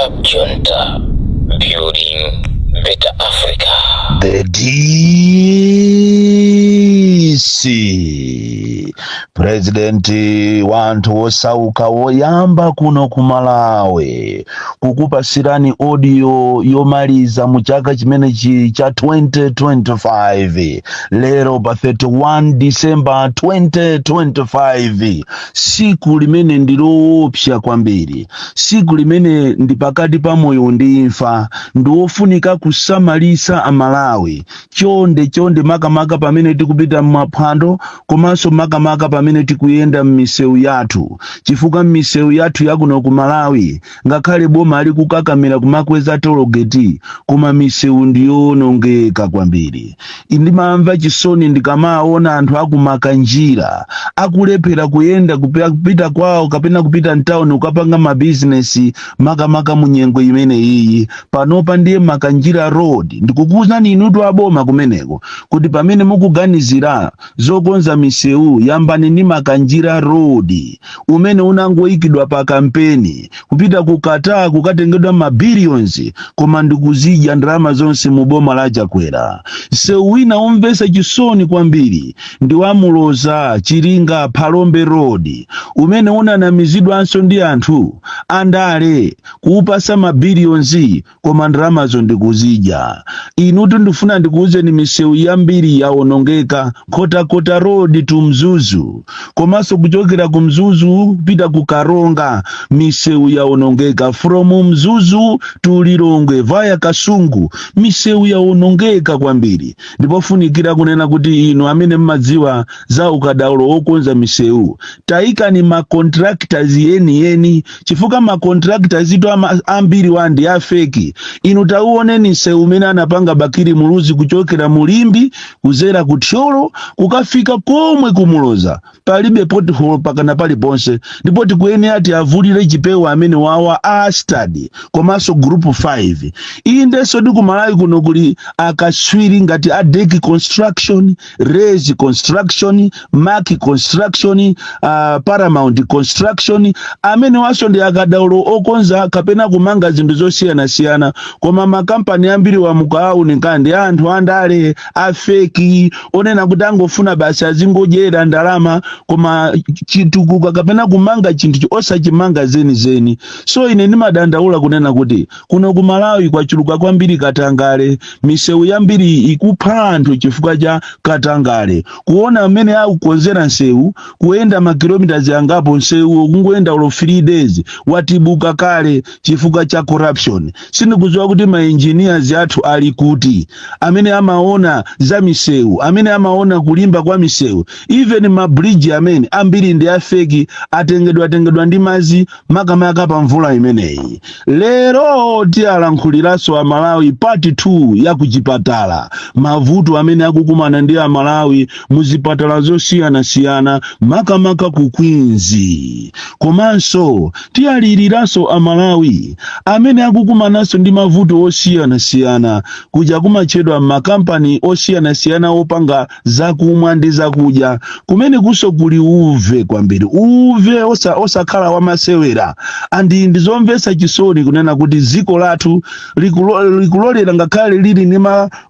Cab Junta, building better Africa. The DC, President wanthu wosauka woyamba kuno ku Malawi, kukupasirani audio yomaliza mu chaka chimenechi cha 2025, lero pa 31 December 2025, siku limene ndiloopsa kwambiri, siku limene ndi pakati pa moyo ndi imfa. Ndiwofunika kusamalisa Amalawi, chonde chonde, makamaka pamene tikupita m'maphwando, komanso makamaka pamene tikuyenda m'misewu yathu, chifukwa m'misewu yathu yakuno ku Malawi, ngakhale boma ali kukakamira kumakweza tologeti, koma misewu ndiyonongeka kwambiri. Ndimamva chisoni ndikamaona anthu akumakanjira akulephera kuyenda kupita kwawo kapena kupita mtawuni kukapanga mabizinesi, makamaka mu nyengo imene iyi panopa. Ndiye Makanjira Road, ndikukuwuzani inutu aboma kumeneko kuti pamene mukuganizira zokonza misewu, yambani ndi Makanjira Road umene unangoyikidwa pa kampeni kupita ku Qatar kukatengedwa mabillions, koma ndikuzidya ndalama zonse mu boma la Chakwera. Msewu wina umvesa chisoni kwambiri ndi wa Muloza Chiringa Phalombe Road, umene unanamizidwanso ndi anthu andale kuupasa mabillions, koma ndalamazo ndikuzidya. Inutu ndifuna ndikuwuzeni, misewu yambiri yawonongeka. Nkhotakota Road to Mzuzu, komanso kuchokera ku Mzuzu kupita ku Karonga, misewu yawonongeka. From Mzuzu to Lilongwe via Kasungu, misewu yawonongeka kwambiri. Ndipofunikira kunena kuti inu amene mmadziwa za ukadaulo wokonza misewu, tayikani ma contractors yeniyeni, chifukwa ma contractors itu ambiri wa ndi a fake. Inu tauoneni msewu umene anapanga Bakili Muluzi kuchokera Mulimbi kuzera ku Thyolo kukafika komwe kumuloza, palibe pothole pakana paliponse. Ndipo tikuyenera tiavulire chipewa amene wawa a Stad komanso Group 5. Indenso ndi kumalawi kuno kuli akaswiri ngati a Dek Construction, Rays Construction, Mark Construction, Paramount Construction, amene waso ndi akadaulo okonza kapena kumanga zinthu zosiyanasiyana. Koma makampani ambiri wamukaawunika ndi anthu andale a fake, onena kuti angofuna basi azingodyera ndalama, koma chitukuka kapena kumanga chinthu osachimanga zenizeni. So ine ndimadandaula kunena kuti kuno ku Malawi kwachuluka kwambiri katangale. Misewu yambiri ikupha anthu chifukwa cha katangale. Kuona amene akukonzera msewu, kuyenda makilomita angapo, msewu kungoyenda ulo 3 days watibuka kale chifukwa cha corruption. Sindikudziwa kuti ma engineers athu ali kuti, amene amaona za misewu, amene amaona kulimba kwa misewu. Even ma bridge amene ambiri ndi a fake, atengedwa atengedwa ndi madzi, makamaka pa mvula imeneyi. Lero tiyalankhuliraso Amalawi part 2 ya kuchipatala, mavuto amene akukumana ndi Amalawi muzipatala zosiyanasiyana, makamaka ku Queens. Komanso tiyaliriranso Amalawi amene akukumananso ndi mavuto osiyanasiyana kuja kumatchedwa makampani osiyanasiyana opanga zakumwa ndi zakudya. Kumene kuso kuli uve kwambiri, uve osakhala wamasewera. Andi ndizomvetsa chisoni kunena kuti dziko lathu likulolera, ngakhale lili ndi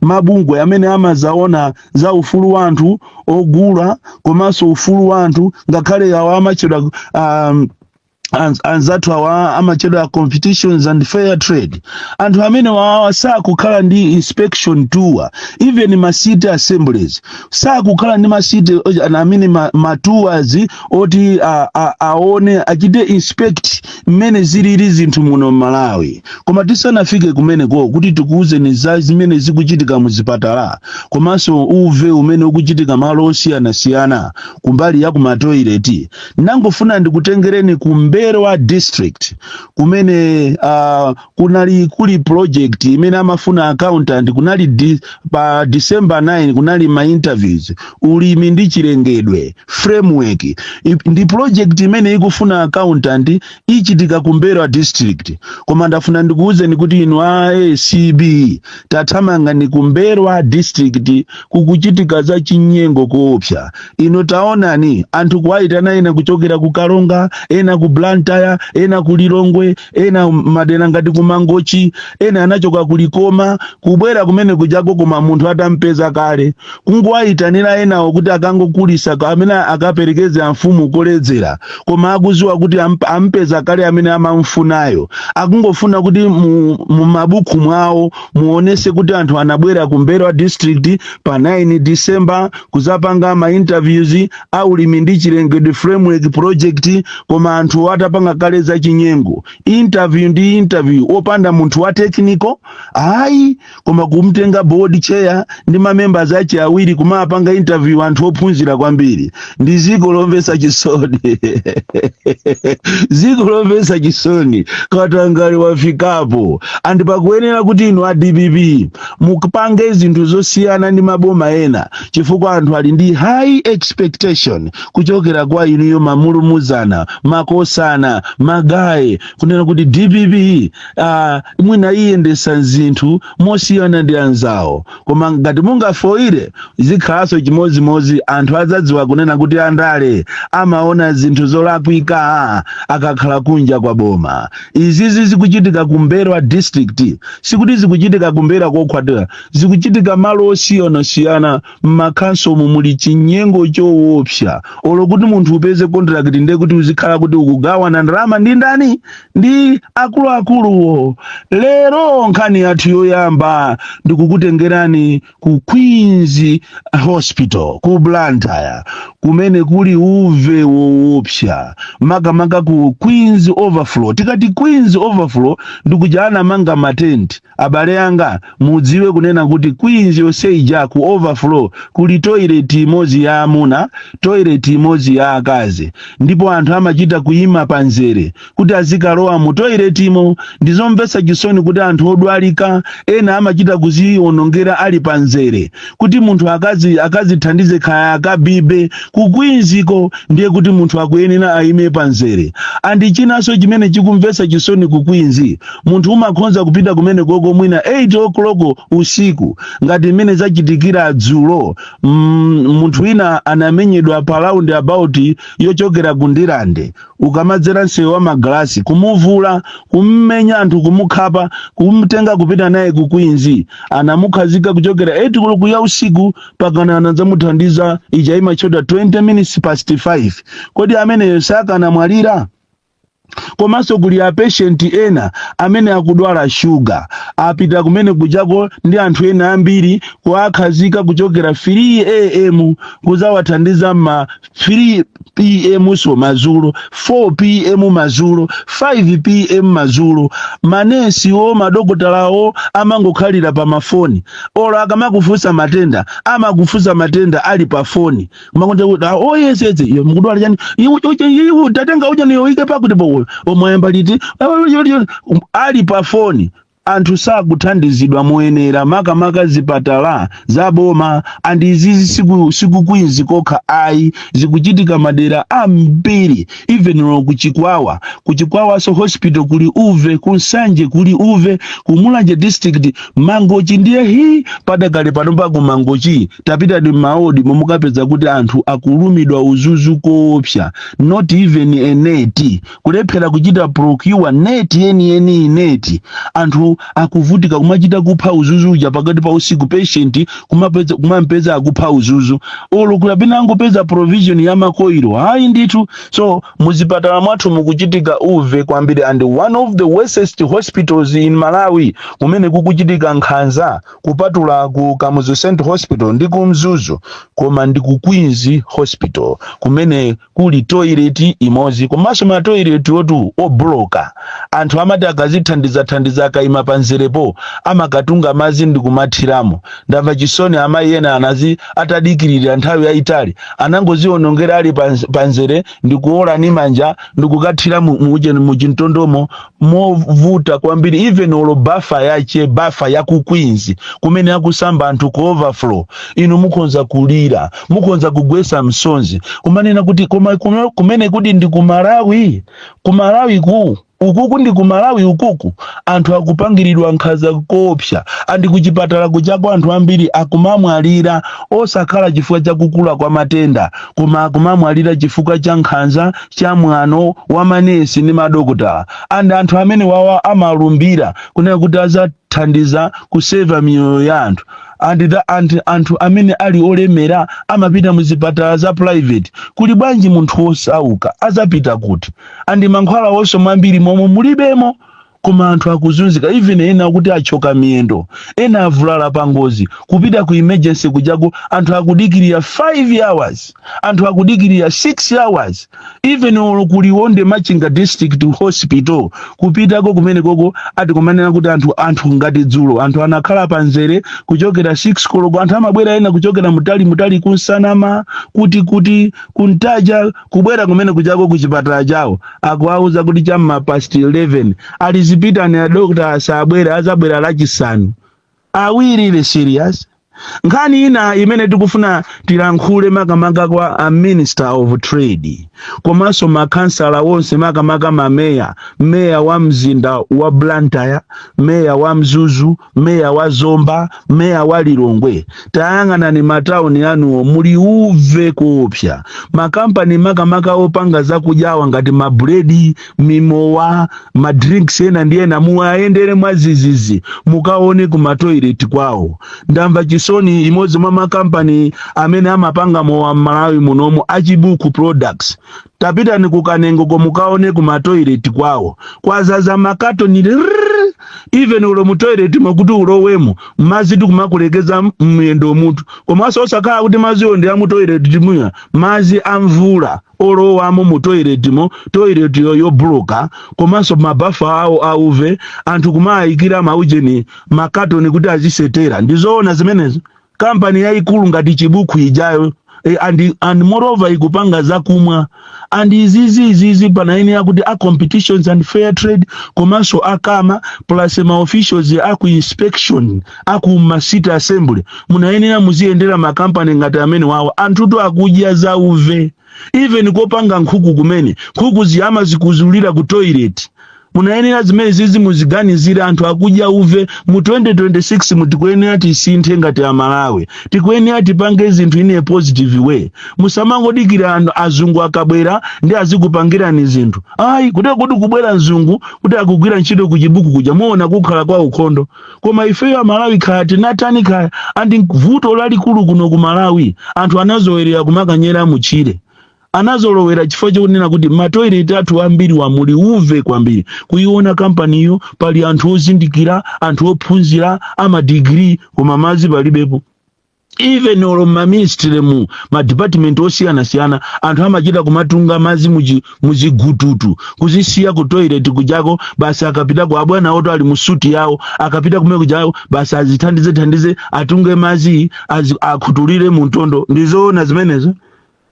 mabungwe amene amazaona za ufulu wa anthu ogula komanso ufulu wa anthu, ngakhale awa amatchedwa anzathu awa amatchedwa Competitions and Fair Trade, anthu amene wawa sakukhala ndi inspection tour. Even ma city assemblies sakukhala ndi ma city amene ma tours oti aone, achite inspect mmene zilili zinthu muno m'Malawi. Koma tisanafike kumeneko kuti tikuwuzeni za zimene zikuchitika muzipatala komanso uve umene ukuchitika malo osiyanasiyana kumbali ya kumatoileti, nangofuna ndikutengereni ku Mberwa District, kumene kunali kuli project imene amafuna accountant. Kunali pa December 9 kunali ma interviews, ulimi ndi chilengedwe framework. Ndi project imene ikufuna accountant, ichitika ku Mberwa District. Koma ndafuna ndikuwuzeni kuti inu a ACB, tathamangani ku Mberwa District, kukuchitika za chinyengo koopsa. Inu taonani, anthu kuwayitana, ena kuchokera ku Karonga, ena ku Blantyre. Blantyre, ena ku Lilongwe, ena madera ngati ku Mangochi, ena anachoka ku Likoma kubwera kumene kujako. Koma munthu atampeza kale, kungowayitanira enawo kuti akangokulisa amene akaperekeze amfumu koledzera, koma akuziwa kuti ampeza kale amene amamfunayo. Akungofuna kuti mu mabuku mwawo muonese kuti anthu anabwera ku M'mbelwa District pa 9 December kuzapanga ma interviews aulimi ndi chilengedwe framework project, koma anthu atapanga kale za chinyengo, interview ndi interview opanda munthu wa technical ayi, koma kumtenga board chair ndi ma members ache awiri kumapanga interview anthu ophunzira kwambiri. Ndi ziko lomvetsa chisoni, ziko lomvetsa chisoni. Katangale wafikapo, and pakuyenera kuti inu a DPP mupange zinthu zosiyana ndi maboma ena, chifukwa anthu ali ndi high expectation kuchokera kwa inuyo, mamulumuzana, makosana, magaye, kunena kuti DPP mwina iyendesa zinthu mosiyana ndi anzawo. Koma ngati mungafoire, zikhalanso chimozimozi. Anthu adzadziwa kunena kuti andale amaona zinthu zolakwika akakhala kunja kwa boma. Izizi zikuchitika ku M'mbelwa District, sikuti zikuchitika ku M'mbelwa kokhwatira, zikuchitika malo osiyanasiyana. M'makhansomu muli chinyengo choopsa. Olo kuti munthu upeze contract, ndiye kuti uzikhala kuti ukugawana ndalama ndi ndani? Ndi akuluakuluwo. Lero nkhani yathu yoyamba ndikukutengerani ku Queens Hospital ku Blantyre, kumene kuli uve woopsa, makamaka ku Queens Overflow. Tikati Queens Overflow, ndikuja anamanga matenti. Abale anga, mudziwe kunena kuti Queens yonse ija, ku overflow kuli toilet imodzi ya amuna, toilet imodzi ya akazi, ndipo anthu amachita kuyima panzere kuti azikalowa mu toiletimo. Ndizomvetsa chisoni kuti anthu odwalika ena amachita kuziwonongera ali panzere kuti munthu akazi akazithandize, kaya akabibe ku Queensiko, ndiye kuti munthu akuyenera ayime panzere. And chinanso chimene chikumvetsa chisoni, ku Queens munthu umakhonza kupita kumene koko mwina 8 o'clock usiku, ngati mmene zachitikira dzulo. Munthu wina anamenyedwa pa round about yochokera ku Ndirande, ukamadzera msewu wa Magalasi, kumuvula, kummenya anthu, kumukhapa, kumtenga kupita naye ku Queens. Anamukhazika kuchokera 8 koloko ya usiku pakana anadzamuthandiza ija imachota 20 minutes past 5. Kodi ameneyo sakanamwalira? Komanso kuli a patient ena amene akudwala shuga, apita kumene kujako ndi anthu ena ambiri, kuwakhazika kuchokera 3 a.m. kuzawathandiza ma 3 p.m. so madzulo, 4 p.m. madzulo, 5 p.m. madzulo. Manesiwo, madokotalawo amangokhalira pa mafoni. Olo akamakufunsa matenda, amakufunsa matenda ali pa foni. Kumakonza kuti, "Ah, oh yes, iyo mukudwala chani? Iwe iwe tatenga uja niyo ike pakuti po omwayamba liti?" Ali pa foni. Anthu sakuthandizidwa moyenera, makamaka zipatala zaboma. And izizi siku Queens kokha ayi, zikuchitika madera ambiri, even no kuchikwawa. Kuchikwawaso hospital kuli uve, kunsanje kuli uve, kumulanje District, Mangochi ndiye hi padakale pano pa ku Mangochi. Tapita di ma ward momukapeza kuti anthu akulumidwa uzuzu koopsa, not even a net, kulephera kuchita procure net yeniyeni, net. Anthu akuvutika, kumachita kupha uzuzu uja pakati pa usiku. Patient kumampeza akupha uzuzu, olo kapena angopeza provision ya ma coil, hayi ndithu. So muzipatala mwathu mukuchitika uve kwambiri, and one of the worstest hospitals in Malawi kumene kukuchitika nkhanza, kupatula ku Kamuzu Central Hospital ndi ku Mzuzu, koma ndi ku Queens Hospital, kumene kuli toilet imodzi, komanso ma toilet otu obloka. Anthu amati akazithandiza-thandiza, akayima panzerepo, amakatunga madzi ndi kumathiramo. Ndamva chisoni, amayi ena anazi atadikirira nthawi yayitali, anangozionongera ali panzere ndi kuola ni manja ndi kukathira muchintondomo. Movuta kwambiri. Even olo bafa yache, bafa ya ku Queens kumene akusamba anthu ku overflow, inu mukhonza kulira, mukhonza kugwesa msonzi, kumanena kuti koma kumene kuti ndi ku Malawi, ku Malawi ku Ukuku ndi ku Malawi. Ukuku anthu akupangiridwa nkhanza koopsa, and kuchipatala kuchako anthu ambiri akumamwalira, osakhala chifukwa chakukula kwa matenda, koma akumamwalira chifukwa cha nkhanza, cha mwano wa manesi ndi madokotala. And anthu amene wawa amalumbira kunena kuti azathandiza kuseva miyoyo ya anthu, and anthu amene ali olemera amapita muzipatala za private. Kuli bwanji munthu wosauka azapita kuti? And mankhwala wonso mwambiri momwe mulibemo, koma anthu akuzunzika. Even ena kuti achoka miyendo, ena avulala pa ngozi, kupita ku emergency kujaku anthu akudikirira 5 hours, anthu akudikirira 6 hours. Even olo ku Liwonde Machinga District Hospital, kupitako kumene koko ati kumanena kuti anthu ngati dzulo anthu anakhala panzere kuchokera 6 koloko. Anthu amabwera ena kuchokera mutali mutali, kunsanama, kuti kuntaja, kubwera kumene kuchako kuchipatala chawo, akuwauza kuti cham'ma past 11 alizipitani, a doctor asabwera, azabwera Lachisanu. Are we really serious? Nkhani ina imene tikufuna tilankhule makamaka kwa a Minister of Trade komanso makhansala wonse, makamaka mameya, meya wa mzinda wa Blantyre, meya wa Mzuzu, meya wa Zomba, meya wa Lilongwe, tayang'anani matawuni anuwo, muli uve kuopsa. Makampani makamaka opanga zakudyawa ngati mabuledi, mimowa, madrinks ena ndi ena, muwayendere mwazizizi mukaone ku matoilet kwawo. Ndamva chisoni, imodzi mwa makampani amene amapanga mowa m'Malawi munomu, Achibuku Products, tapitani ku Kanengo mukaone ku matoilet kwawo kwazaza makatoni rrrr. Even ulo mu toilet mokuti ulowemo madzi tikumakulekeza mmiyendo mutu, komanso osakhala kuti madziwo ndi amu toilet timuya, madzi amvula olowamo mu toiletmo, toilet yo yobloka, komanso mabafa awo auve, anthu kumayikira maujeni makatoni kuti azisetera. Ndizoona zimenezo? Kampani yayikulu ngati Chibuku ijayo, and moreover ikupanga zakumwa, and izizi panayenera kuti a Competitions and Fair Trade komanso akama plus ma officials aku inspection, aku ma city assembly, munayenera muziyendera makampani ngati amene wawo. Anthutu akudya zauve. Even kopanga nkhuku kumene nkhuku ziyama zikuzulira ku toilet, munayenera zimene zizi muziganizire. Anthu akudya uve. Mu 2026 mutikuyenera tisinthe ngati Amalawi, tikuyenera tipange zinthu in a positive way. Musamangodikira anthu azungu akabwera ndi azikupangirani zinthu, ayi. Kuti kubwera mzungu kuti akugwira ntchito ku Chibuku kuja, muona kukhala kwa ukhondo. Koma ifeyo Amalawi khaya tinatani khaya. And vuto lalikulu kuno ku Malawi, anthu anazowerera kumakanyera mutchire, anazolowera chifukwa chokunena kuti matoilet athu ambiri wamuli uve kwambiri. Kuiona kampaniyo, pali anthu ozindikira, anthu ophunzira, amadigiri, koma madzi palibepo. Even olo maministry, mu madepartment osiyanasiyana, anthu amachita kumatunga madzi muzigututu kuzisiya ku toilet kujako basi. Akapitako abwana oto ali mu suti yawo, akapita kumene kujako basi azithandize thandize, atunge madzi, akhutulire mu mtondo. Ndizoona zimenezo?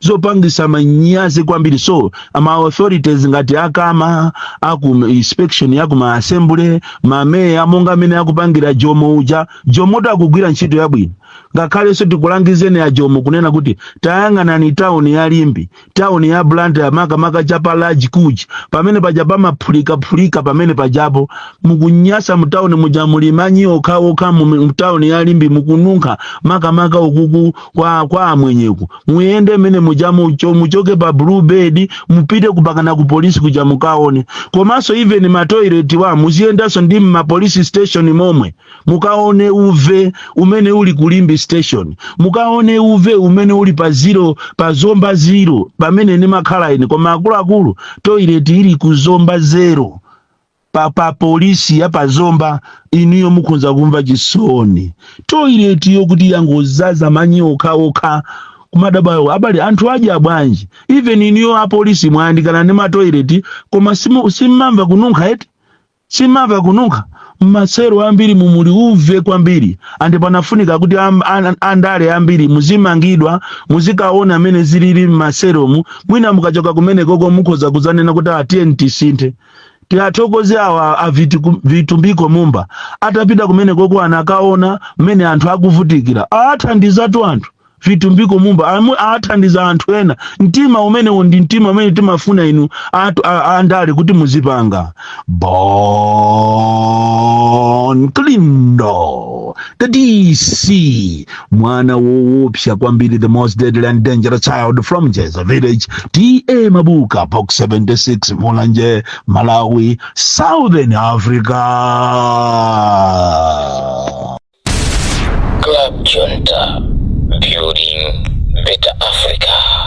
Zopangisa manyazi kwambiri. So ama authorities ngati akama aku inspection yaku ma assembly, mameya, monga amene akupangira Jomo uja, Jomo akugwira ntchito yabwino. Ngakhalenso tikulangizeni ya Jomo kunena kuti tayang'anani tawuni ya Limbe, tawuni ya Blantyre, makamaka chapa Large Kuchi, pamene paja pamaphulikaphulika, pamene pajapo mukunyasa. Mutawuni muja muli manyi okhaokha. Mu tawuni ya Limbe mukununkha, makamaka ukuku kwa amwenyeku. Muyende mmene muja, muchoke pa Blue Bed, mupite kupakana ku polisi kuja mukaone. Komanso even matoilet wa muziyendanso ndi mma police station momwe, mukaone uve umene uli ku Limbe station, mukaone uve umene uli pa zero, pa Zomba Zero pamene ndimakhala ine. Koma akuluakulu, toilet ili ku Zomba Zero pa polisi ya pa Zomba, inuyo mukhoza kumva chisoni. Toilet yokuti yangozaza manyi okhaokha, kumadabayo abale, anthu adya bwanji? Even inuyo apolisi mwayandikana ndi matoilet, koma simmamva kununkha eti? Simamva kununkha? Mmasero ambiri mumuli uve kwambiri, and panafunika kuti andale ambiri muzimangidwa, muzikaona amene zilili mmaseromu. Mwina mukachoka kumene koko mukhoza kuzanena kuti atiye tisinthe. Tiathokoze awa a Vitumbiko Mumba, atapita kumene koko anakaona mmene anthu akuvutikira, athandizatu anthu. Vitumbiko Mumba athandiza anthu ena. Mtima umenewo ndi mtima umene timafuna inu andale kuti muzipanga. Bon Kalindo, the DC, mwana woopsa kwambiri, the most deadly and dangerous child from Jeza Village, TA Mabuka, Box 76, Mulanje, Malawi, Southern Africa. Club Junta, building better Africa.